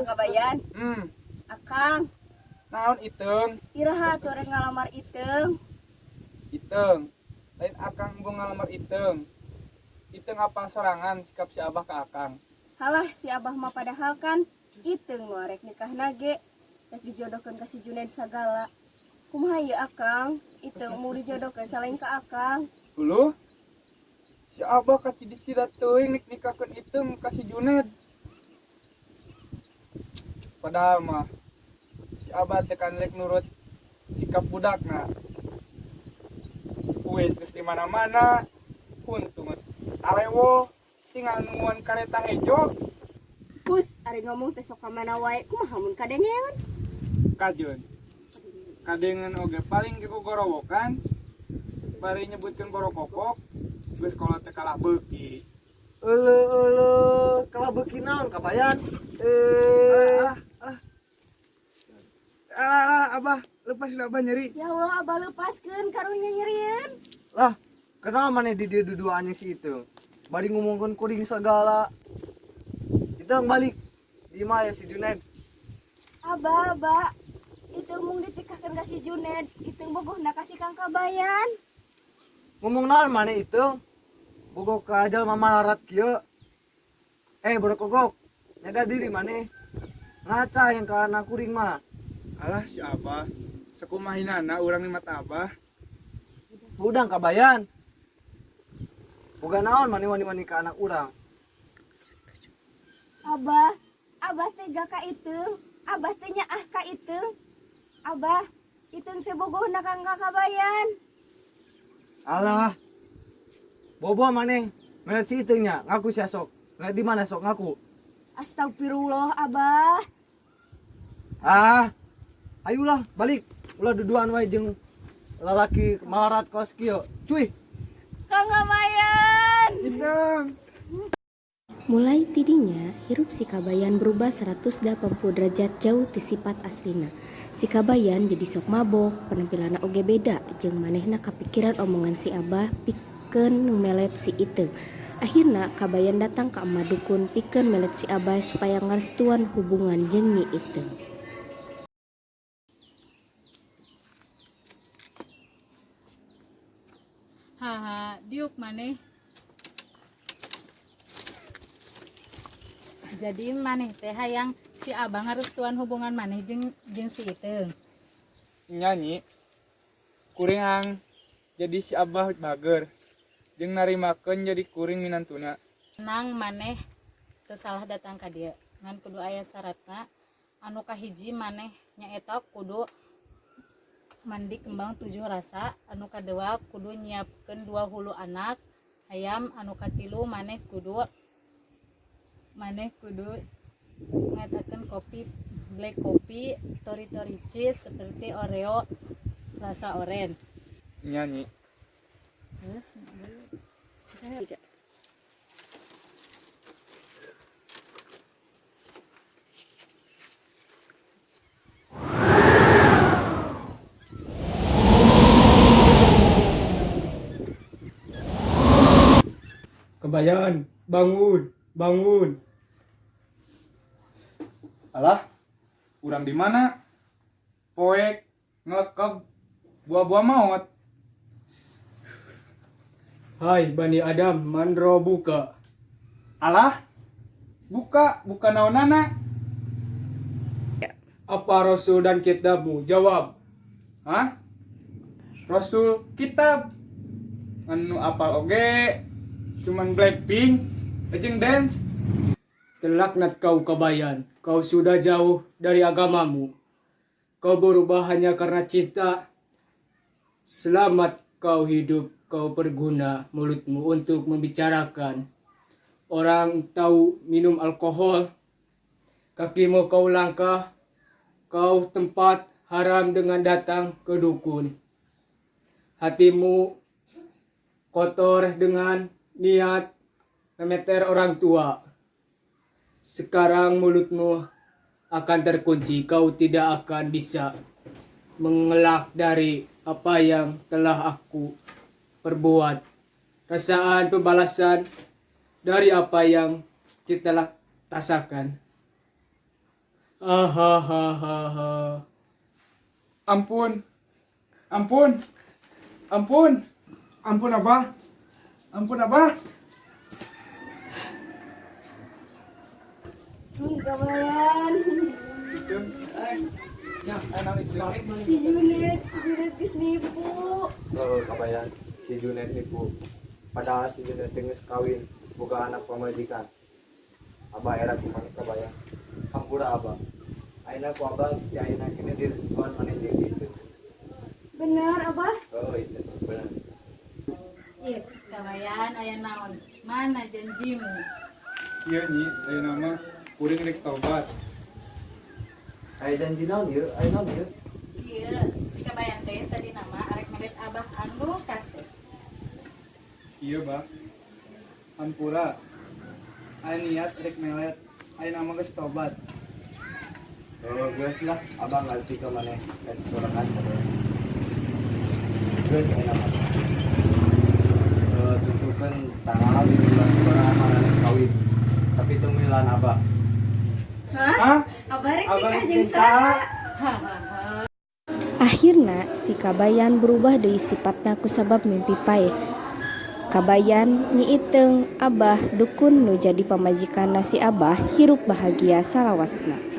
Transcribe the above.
Kang Kabayan. Akang. Naon, Iteung? Iraha atuh rek ngalamar Iteung? Iteung. Lain akang embung ngalamar Iteung. Iteung apal sorangan sikap si Abah ka akang. Halah, si Abah mah padahal kan Iteung nu arek nikahna ge rek dijodohkeun ka si Junaid sagala. Kumaha ieu, Akang? Iteung mau dijodohkeun salain ka akang. Uluh. Si Abah kacida-cida teuing nik nikahkeun Iteung ka si Junaid. Padahal mah si Abah teh kan rek nurut sikap budakna. Wis geus di mana-mana, huntu geus talewo, tinggal nungguan kareta hejo. Hus, ari ngomong teh sok ka mana wae, kumaha mun kadengeun? Kajeun. Kadengeun oge paling ge gogorowokan. Bari nyebutkeun borokokok, geus kolot teh kalah beuki. Euleuh euleuh, kalah beuki naon, Kabayan? Eh, Alah, alah. Alah, alah, Abah, lepasin Abah, nyeri. Ya Allah, Abah, lepaskeun, karunya nyerieun. Lah, kenapa maneh di dieu duduaan si itu? Bari ngomongkeun kuring segala. Iteung balik. Di imah ya si Junaid. Abah, Abah, Iteung mung ditikahkeun ka si Junaid, Iteung bogohna ka si Kang Kabayan. Ngomong naon maneh, Iteung? Bogoh ka jalma malarat kieu. Eh, borokokok. Nyadar diri maneh. Ngaca yang ka anak kuring mah. Alah, si Abah. Sakumaha urang di mata Abah? Hudang, Kabayan. Boga naon maneh wani-wani ka anak urang? Abah, Abah tega ka Iteung, Abah teh nyaah ka Iteung. Abah, Iteung teh bogohna ka Kang Kabayan. Alah. Bobo maneh. Melet si Iteung nya, ngaku sia sok. Melet di mana sok, ngaku? Astagfirullah, Abah. Ah. Ayolah, balik. Ulah duduan wae jeung lalaki malarat kos kieu. Cuy. Kang Kabayan. Iteung. Mulai tidinya, hirup si Kabayan berubah 180 derajat jauh ti sifat aslina. Si Kabayan jadi sok mabok, penampilanna oge beda, jeung manehna kapikiran omongan si Abah pikeun melet si Iteung. Akhirna Kabayan datang ka emak dukun pikeun melet si Abah supaya ngarestuan hubungan jeung Nyi Iteung. Haha, diuk maneh. Jadi maneh teh hayang si Abang ngarestuan hubungan maneh jeung jeung si Iteung? Nya, Nyi. Kuring hayang jadi si Abah bager. Jeung narimakeun jadi kuring minantuna. Tenang, maneh teu salah datang ka dieu. Ngan kudu aya syaratna. Anu kahiji, maneh nyaeta kudu mandi kembang tujuh rasa. Anu kadua, kudu nyiapkeun dua hulu anak ayam. Anu katilu, maneh kudu ngatakan kopi black kopi tori tori cheese seperti Oreo rasa oren. Nya, Nyi. Terus. Tiga. Kebayan, bangun, bangun. Alah, urang di mana? Poek, ngelekeb, buah-buah maot. Hai Bani Adam, man rabbuka. Alah, buka, buka naonana? Apa Rasul dan kitabmu? Jawab. Hah? Rasul, kitab. Anu apal oge, cuman Blackpink, jeung dance. Terlaknat kau, Kabayan. Kau sudah jauh dari agamamu. Kau berubah hanya karena cinta. Selamat kau hidup, kau berguna mulutmu untuk membicarakan. Orang tahu minum alkohol. Kakimu kau langkah, kau tempat haram dengan datang ke dukun. Hatimu kotor dengan niat memeter orang tua. Sekarang mulutmu akan terkunci. Kau tidak akan bisa mengelak dari apa yang telah aku perbuat. Rasaan pembalasan dari apa yang kita rasakan. Ahahaha. Ampun. Ampun. Ampun. Ampun, Abah. Ampun, Abah. Tun Kabayan. Iteung. Ya, Ayo naon Iteung? Si Junet geus nipu. Oh, Kabayan, si Junet nipu. Padahal si Junet teh geus kawin, boga anak pamajikan. Abah era ku maneh, Kabayan. Hampura Abah. Ayeuna ku Abah di ayeuna kene diresepkeun maneh jeung si itu. Bener, Abah? Oh, itu benar. It's Kabayan, aya naon? Mana janjimu? Iya, Nyi, ayeuna mah kuring rek tobat. Aya janji naon ieu? Aya naon ieu? Ieu si Kabayan teh tadi nama arek melet Abah anu kasep. Iya, Bah. Hampura. Aya niat rek melet. Ayeuna mah geus tobat. Oh, geus lah, Abah ngerti ke maneh dan sorangan, Kabayan. Geus ayeuna mah. Eh, tentukan tanggal di bulan sabaraha maneh kawin. Tapi tong milan Abah. Hah? Hah? Abah rek Abah nikah rek jeung jeung saha? Hahaha. Akhirna si Kabayan berubah deui sifatna kusabab mimpi paeh. Kabayan, Nyi Iteung, Abah, dukun nu jadi pamajikanna si Abah hirup bahagia salawasna.